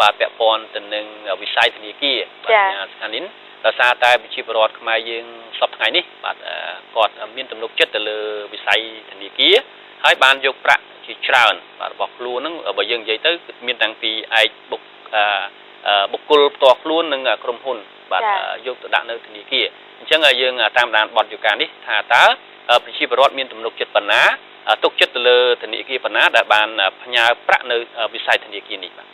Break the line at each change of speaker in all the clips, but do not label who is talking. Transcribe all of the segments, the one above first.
បាទពាក់ព័ន្ធទៅនឹងវិស័យធនាគារបាទកញ្ញាស្ថានីនដោយសារតែប្រជាពលរដ្ឋខ្មែរយើងសពថ្ងៃនេះបាទគាត់មានទំនុកចិត្តទៅលើវិស័យធនាគារហើយបានយកប្រាក់ជាច្រើនបាទរបស់ខ្លួនហ្នឹងបើយើងនិយាយទៅមានតាំងពីឯកបុគ្គលផ្ទាល់ខ្លួននិងក្រុមហ៊ុនបាទយកទៅដាក់នៅធនាគារអញ្ចឹងយើងតាមដានបទយកានេះថាតើប្រជាពលរដ្ឋមានទំនុកចិត្តប៉ុណ្ណាទុកចិត្តទៅលើធនាគារប៉ុណ្ណាដែលបានផ្ញើប្រាក់នៅវិស័យធនាគារនេះបាទ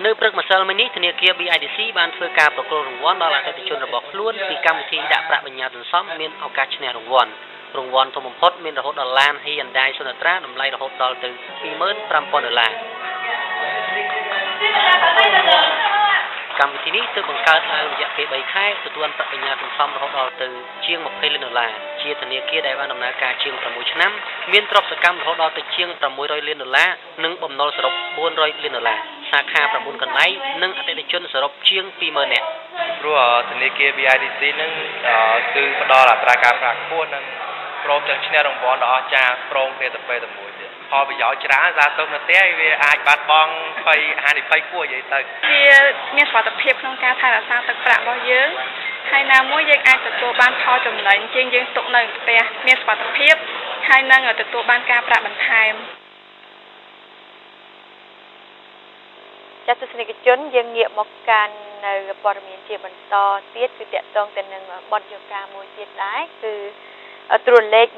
នៅព្រឹកម្សិលមិញនេះធនាគារ BIDC បានធ្វើការប្រគល់រង្វាន់ដល់អតិថិជនរបស់ខ្លួនពីកម្មវិធីដាក់ប្រាក់បញ្ញើសន្សំមានឱកាសឈ្នះរង្វាន់រង្វាន់ធំបំផុតមានរហូតដល់ឡាន Hyundai Sonata តម្លៃរហូតដល់ទៅ 25,000 ដុល្លារកម្មវិធីនេះទើបបង្កើតឡើងរយៈពេល3ខែទទួលប្រាក់បញ្ញើសន្សំរហូតដល់ទៅជាង20លានដុល្លារជាធនាគារដែលបានដំណើរការជាង6ឆ្នាំមានទ្រព្យសកម្មរហូតដល់ទៅជាង600លានដុល្លារនិងបំណុលសរុប400លានដុល្លារសាខា9កន្លែងនិងអតិថិជនសរុបជាង20000នាក់
ព្រោះធនាគារ BIDC ហ្នឹងគឺផ្ដល់អត្រាការប្រាក់ខ្ពស់និងព្រមទាំងឈ្នះរង្វាន់ដ៏អស្ចារ្យព្រមគ្នាទៅពេលតែមួយទៀតផលប្រយោជន៍ច្រើនសារទុកនៅផ្ទះវាអាចបាត់បង់ភ័យហានិភ័យខ្ពស់និយាយទៅ
វាមានសុវត្ថិភាពក្នុងការថែរក្សាទឹកប្រាក់របស់យើងហើយណាមួយយើងអាចទទួលបានផលចំណេញជាងយើងទុកនៅផ្ទះមានសុវត្ថិភាពហើយនឹងទទួលបានការប្រាក់បន្ថែម
ចាទស្សនិកជនយើងងាកមកកាន់នៅព័ត៌មានជាបន្តទៀតគឺតកតងទៅនឹងបទយកាមួយទៀតដែរគឺត្រួតលេខ